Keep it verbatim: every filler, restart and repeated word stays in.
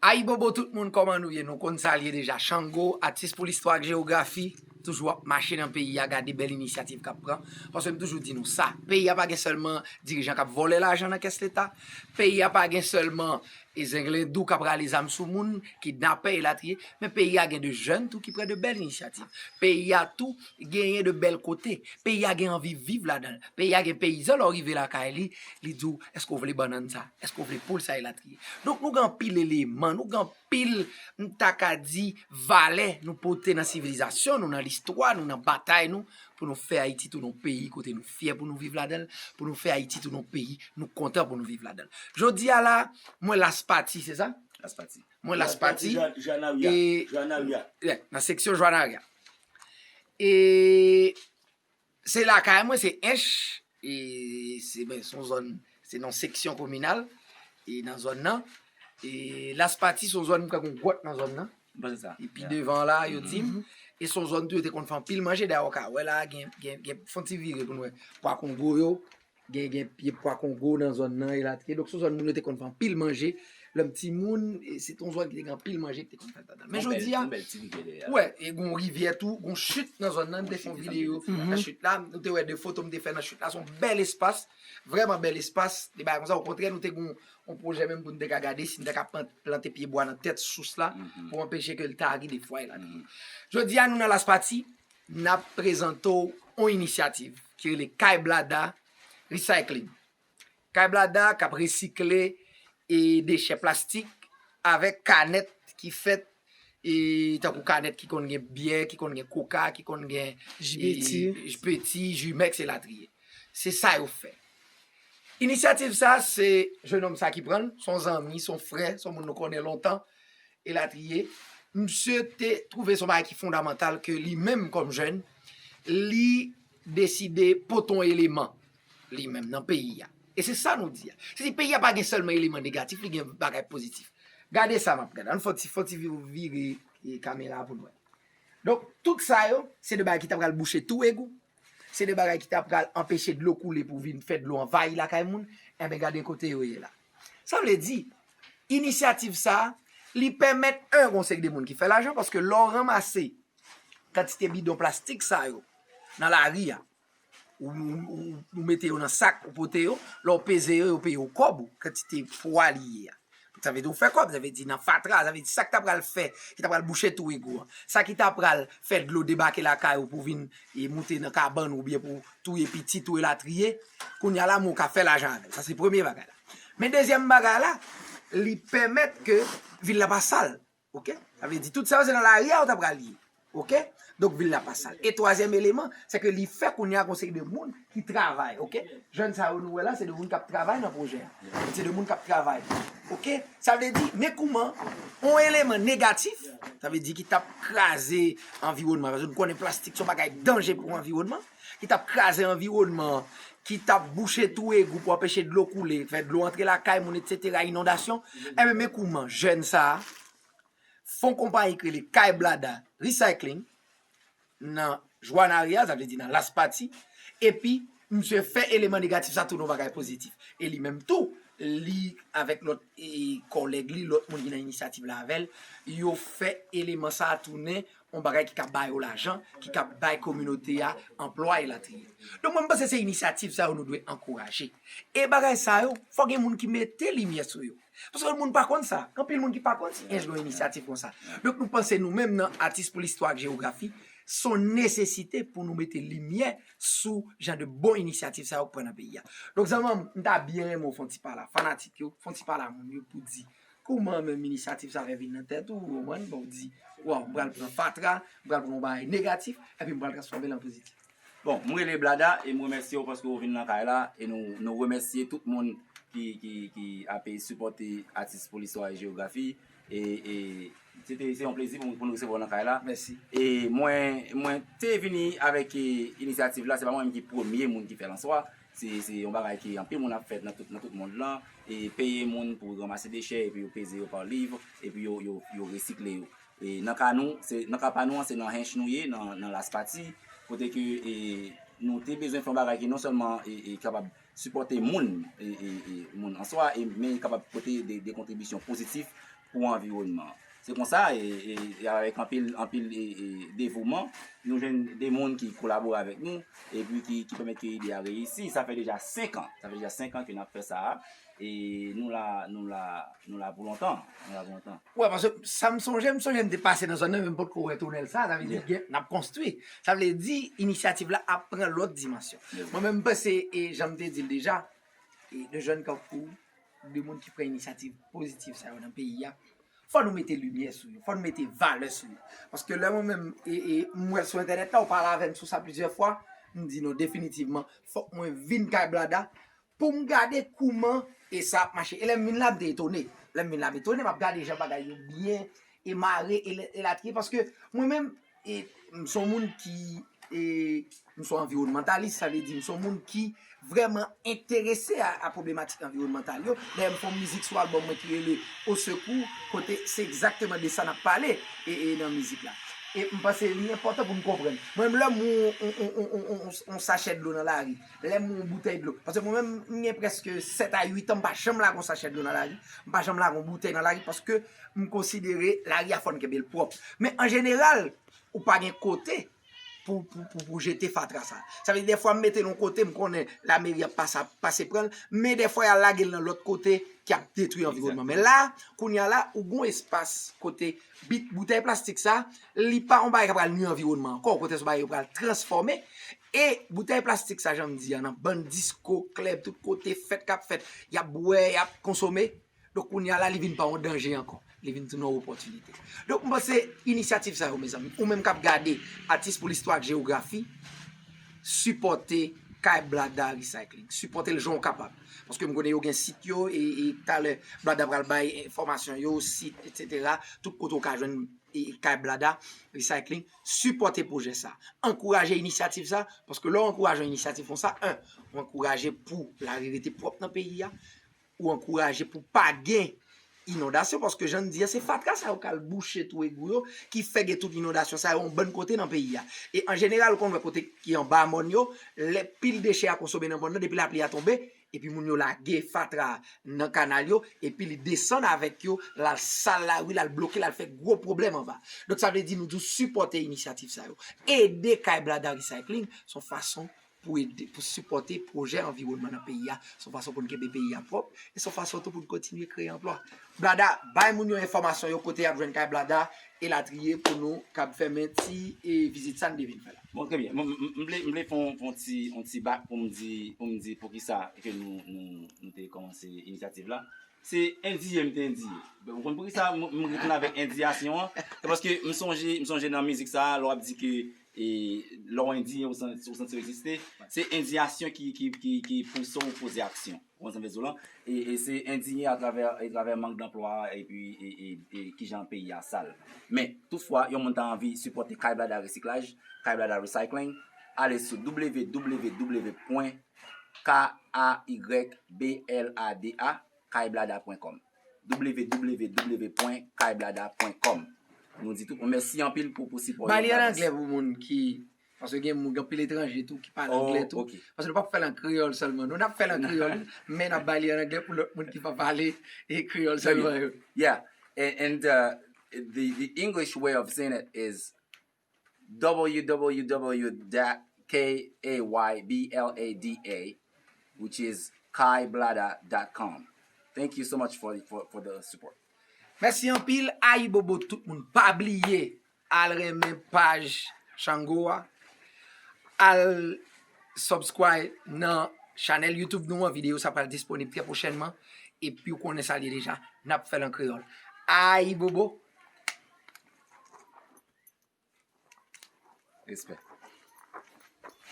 Ayibobo tout moun, kòman nou ye? Nou konn sa l ye deja. Chango, atis pou listwa ak jewografi, toujou ap mache nan peyi a, gade bèl inisyativ k ap pran. Paske m toujou di nou sa, peyi a pa gen sèlman dirijan k ap vòlè lajan nan kès leta, peyi a pa gen sèlman e zenglendou k ap rale zam sou moun, kidnapè, elatriye, men peyi a gen de jèn tou ki pran de bèl inisyativ. Peyi a tou genyen de bèl kote. Peyi a gen anvi viv ladan l. Peyi a gen peyizan, lè w rive lakay li, li di w, èske w vle bannann sa? Èske w vle poul sa? Elatriye. Donk, nou gen anpil eleman, nou gen anpil, m ta ka di, valè nou pote nan sivilizasyon nou, nan listwa nou, nan batay nou, pou nou fè Ayiti tounen yon peyi kote nou fyè pou nou viv ladan l, pou nou fè Ayiti tounen yon peyi nou kontan pou nou viv ladan l. Jodi a la, mwen Las Pati, se sa? Las Pati. Mwen Las Pati. Jwanaria. E, Jwanaria. Yeah, nan seksyon Jwanaria. E se lakay mwen, se Ench. E se, ben, se yon zòn, se nan seksyon kominal. E nan zòn nan. E Las Pati, se yon zòn, mwen kwè gen yon gwòt nan zòn nan. Mwen panse sa. Epi devan la, yo di m. E se yon zòn tou, yo te konn fè anpil manje. Dayè, w ka wè la, gen, gen, gen, fè yon ti vire pou nou wè. Pwa Kongo yo. Gen, gen pye pwa Kongo nan zòn nan, elatriye. Donk, se yon zòn moun yo te konn fè anpil manje. Lè m timoun, e, se te yon zòn ki te gen anpil manje ki te konn fèt ladan l. Men jodi a, ou wè, e gen yon rivyè tou, gen yon chit nan zòn nan, m te fè yon videyo nan chit la, nou te wè de foto m te fè nan chit la, se yon bèl espas, vrèman bèl espas, de bagay konsa, okontrè, nou te gen yon, yon pwojè menm pou n te ka gade, si n te ka plant-, plante pyebwa nan tèt sous la, pou anpeche ke l tari defwa, elatriye. Jodi a, nou nan Las Pati, n ap prezante w yon inisyativ ki rele Kay Blada Recycling. Kay Blada k ap resikle, e, dechè plastik avèk kanèt ki fèt, e, tankou kanèt ki konn gen byè, ki konn gen koka, ki konn gen, e, ji peti, ji mèks, elatriye. Se sa yo fè. Inisyativ sa, se jennonm sa ki pran l, se yon zanmi, se yon frè, se yon moun nou konnen lontan, elatriye. Misye te twouve se yon bagay ki fondamantal ke li menm kòm jèn, li deside pote yon eleman, li menm nan peyi a. E se sa nou di a. Se di peyi a pa gen sèlman eleman negatif, li gen bagay pozitif. Gade sa m ap gade. Ann fè yon ti, fè yon ti vi-, vire, e, kamera pou n wè. Donk, tout sa yo, se de bagay ki ta pral bouche tou egou. Se de bagay ki ta pral anpeche dlo koule pou vin fè dlo anvayi lakay moun. Enben, gade kote yo ye la. Sa vle di, inisyativ sa a, li pèmèt, en, gon seri de moun ki fè lajan, paske lè w ranmase kantite bidon plastik sa yo nan lari a, ou, ou, ou, ou mete yo nan sak, ou pote yo, lè w peze yo, yo peye w kòb ou, kantite pwa li ye a. Sa vle di ou fè kòb, sa vle di nan fatra, sa vle di sa ki ta pral fè, ki ta pral bouche tou egou an. Sa ki ta pral fè dlo debake lakay ou pou vin, e, moute nan kabann ou oubyen pou touye pitit ou elatriye. Kounye a la, men w ka fè lajan avè l. Sa se premye bagay la. Men dezyèm bagay la, li pèmèt ke vil la pa sal. Oke? Sa vle di tout sa yo se nan lari a yo ta pral ye. Oke? Donk, vil la pa sal. E twazyèm eleman, se ke li fè kounye a gon seri de moun ki travay, oke? Jèn sa yo nou wè la, se de moun k ap travay nan pwojè a. Se de moun k ap travay. Oke? Sa vle di, men kouman, yon eleman negatif, sa vle di ki t ap kraze anviwònman, paske nou konnen plastik se yon bagay danje pou anviwònman, ki t ap kraze anviwònman, ki t ap bouche tou egou pou anpeche dlo koule, fè dlo antre lakay moun, etsetera, inondasyon. Enben, men kouman jèn sa a, fè yon konpayi ki rele Kay Blada Recycling nan Jwanaria, sa vle di nan Las Pati, epi misye fè eleman negatif sa tounen yon bagay pozitif. E li menm tou, li avèk lòt, e, kòlèg li, lòt moun ki nan inisyativ la avè l, yo fè eleman sa a tounen yon bagay ki ka ba yo lajan, ki ka bay kominote a anplwa elatriye. Donk, mwen, m panse se inisyativ sa yo nou dwe ankouraje. E bagay sa yo, fò gen moun ki mete limyè sou yo. Paske moun pa konn sa. Gen anpil moun ki pa konn si Ench gen yon inisyativ konsa. Donk, nou panse nou menm nan Atis pou Listwa ak Jewografi, se yon nesesite pou nou mete limyè sou jan de bon inisyativ sa yo k pran nan peyi a. Donk, zanmi m, m ta byen renmen w fè yon ti pale a fanatik yo, fè yon ti pale a moun yo pou di kòman menm inisyativ sa fè vin nan tèt ou, ou konprann, bon, w di, waw, m pral pran fatra, m pral pran yon bagay negatif, epi m pral transfòme l an pozitif. Bon, m rele Blada e m remèsye w paske w vin nan kay la e nou, nou remèsye tout moun ki, ki, ki ape sipòte Atis pou Listwa e Jewografi. E, e se te, se yon plezi pou, pou nou resevwa w nan kay la. Mèsi. E mwen, mwen te vini avèk, e, inisyativ la, se pa mwen menm ki premye moun ki fè l an swa. Se, se yon bagay ke anpil moun ap fè nan tout, nan tout mond lan. E peye moun pou ranmase dechè, epi yo peze yo pa liv, epi yo, yo, yo resikle yo. E nan ka nou, se, nan ka pa nou an, se nan Ench nou ye, nan, nan Las Pati, kote ke, e, nou te bezwen fè yon bagay ki non sèlman, e, e, kapab sipòte moun, e, e, e, moun an swa, e, men kapab pote de, de kontribisyon pozitif pou anviwònman an. Se konsa, e, e, e avèk anpil, anpil e, e, devouman, nou jwenn de moun ki kolabore avèk nou, epi ki, ki pèmèt ke ide a reyisi. Sa fè deja senk an. Sa fè deja senk an ke n ap fè sa a. E nou la, nou la, nou la pou lontan. Nou la pou lontan. Wè, paske sa m sonje, m sonje m te pase nan zòn nan, men m potko wè tonèl sa, sa vle di gen, n ap konstwi. Sa vle di, inisyativ la ap pran lòt dimansyon. Mwen menm, m panse, e jan m te di l deja, e de jèn kankou, de moun ki pran inisyativ pozitif sa yo nan peyi a, fò nou mete limyè sou yo, fò nou mete valè sou yo. Paske lè mwen menm, e, e, m wè l sou entènèt la, ou pale avè m sou sa plizyè fwa, m di non, definitivman, fòk mwen vin kay Blada pou m gade kouman e sa ap mache. E lè m vin la, m te etone. Lè m vin la, m etone, m ap gade jan bagay yo byen e mare e, e latriye. Paske mwen menm, e, m se yon moun ki, e, m se yon anviwònmantalis, sa vle di m se yon moun ki vrèman enterese a, a pwoblematik anviwònmantal yo. Dayè, m fè yon mizik sou albòm mwen ki rele Au Secours, kote se egzakteman de sa n ap pale e, e nan mizik la. E m panse li enpòtan pou n konprann. Mwen menm, lè m wè yon, yon, yon, yon, yon, yon sachè dlo nan lari, lè m wè yon boutèy dlo, paske mwen menm, m gen prèske sèt a uit an, m pa janm lage yon sachè dlo nan lari, m pa janm lage yon boutèy nan lari, paske m konsidere lari a fò n kenbe l pwòp. Men an jeneral, ou pa gen kote pou, pou, pou, pou jete fatra sa. Sa vle di, dèfwa m mete l yon kote, m konnen lameri ap pase, pase pran l, men dèfwa y al lage l nan lòt kote ki ap detwi anviwònman. Men la, kounye a la, ou gon espas kote bit-, boutèy plastik sa, li pa yon bagay k ap pral nwi anviwònman ankò, okontrè, se yon bagay yo pral transfòme. E boutèy plastik sa, jan m di a, nan bann disko, klèb, tout kote, fèt k ap fèt, y ap bwè, y ap konsome. Donk, kounye a la, li vin pa yon danje ankò. Li vin tounen yon opòtinite. Donk, m panse inisyativ sa yo, mezanmi, ou menm k ap gade Atis pou Listwa ak Jewografi, sipòte Kay Blada Recycling. Sipòte l jan w kapab. Paske m konnen yo gen sit yo, e, e talè, Blada pral bay enfòmasyon yo, sit, etsetera. Tout kote w ka jwenn, e, Kay Blada Recycling. Sipòte pwojè sa. Ankouraje inisyativ sa, paske lè w ankouraje yon inisyativ konsa, en, w ankouraje pou lari rete pwòp nan peyi a, ou ankouraje pou pa gen inondasyon, paske jan n di a, se fatra sa yo k al bouche twou egou yo, ki fè gen tout inondasyon sa yo yon bann kote nan peyi a. E an jeneral, ou konn wè kote ki anba mòn yo, lè pil dechè a konsome nan mòn nan, depi lapli a tonbe, epi moun yo lage fatra a nan kanal yo, epi li desann avèk yo, l al sal lari, l al bloke, l al fè gwo pwoblèm anba. Donk, sa vle di nou di w sipòte inisyativ sa yo. Ede Kay Blada Recycling, se yon fason pou ede, pou sipòte pwojè anviwònman nan peyi a. Se yon fason pou n kenbe peyi a pwòp, e se yon fason tou pou n kontinye kreye anplwa. Blada, bay moun yo enfòmasyon yo, kote y ap jwenn Kay Blada, elatriye, pou nou kab fèmen ti, e, vizit sa n te vin fè la. Bon, trè byen. Mwen, m, m, m vle, m vle fè yon, fè yon ti, yon ti bak pou m di, pou m di poukisa ke nou, nou, nou te kòmanse inisyativ la. Se endiye m te endiye. Ou konn poukisa m, m retounen avèk endiyasyon an? Se paske m sonje, m sonje nan mizik sa a, lè w ap di ke, e, lè w endiye, ou san-, ou santi w egziste. Se endiyasyon ki, ki, ki, ki pouse w poze aksyon. Ou konprann sa m vle di w lan? E, e se endiye atravè, atravè mank danplwa, epi, e, e, e kijan peyi a sal. Men, toutfwa, yon moun ta anvi sipòte Kay Blada Resiklaj, Kay Blada Recycling, ale sou w w w pwen k a y blada, kay blada pwen kòm. w w w pwen kay blada pwen kòm. Nou di tout moun mèsi anpil pou, pou sipò yo. Ba li an anglè pou moun ki, paske gen moun, gen anpil etranje tou ki pale anglè tou. Oh, ok. Paske nou p ap fè l an kreyòl sèlman. Nou, n ap fè l an kreyòl, men n ap ba li an anglè pou lòt moun ki pa pale, e, kreyòl sèlman yo. Yeah. And, and, uh, the, the English way of saying it is w w w dot k a y blada, which is kay blada dot com. Thank you so much for, for, for the support. Mèsi anpil, ayibobo tout moun. Pa bliye al renmen paj Chango a, al subscribe nan chanèl YouTube nou an, videyo sa pral disponib trè pwochènman, epi w konnen sa l ye deja, n ap fè l an kreyòl. Ayibobo! Respè.